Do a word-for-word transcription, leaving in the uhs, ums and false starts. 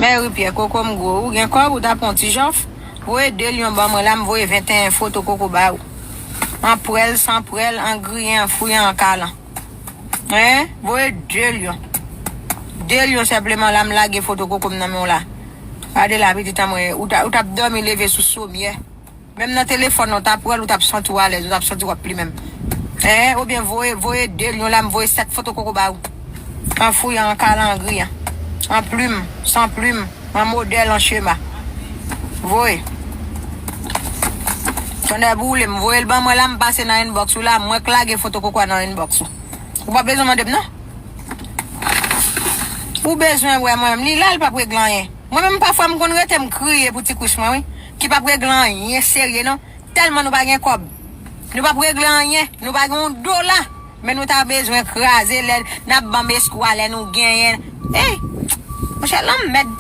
Mèri Pyè, koko m gwo. Ou gen kòb, ou ta pran ti jòf? Voye de lyon ban mwen la, m voye venteyen foto koko ba ou. An pwèl, san pwèl, an griyen, an fouyen, an kalan. Hein? Voye de lyon. De lyon senpleman la, m lage foto koko m nan men w la. Gade la, pitit an mwen, ou t ap dòmi leve sou somyè. Menm nan telefòn nan, w t ap wè l, ou t ap santi w alèz, ou t ap santi w ap plimen m. Hein? Oubyen voye, voye de lyon la, m voye sèt foto koko ba ou. An fouyan, an kalan, an griyan. An plim, san plim, an modèl, an chema. Voye. Tonnè boule m, voye l ban mwen la, m pase nan inbox ou la, mwen k lage foto koko a nan inbox ou. Ou pa bezwen mande m non. Ou bezwen wè mwen menm, li la, l p ap regle anyen. Mwen menm pafwa m konn rete m kriye pou ti kwis mwen wi, ki p ap regle anyen serye non. Tèlman nou pa gen kòb. Nou p ap regle anyen, nou pa gen yon dola. Men nou ta bezwen kraze lè n ap ban m eskwa lè nou genyen. Ey! Monchè, lanmèd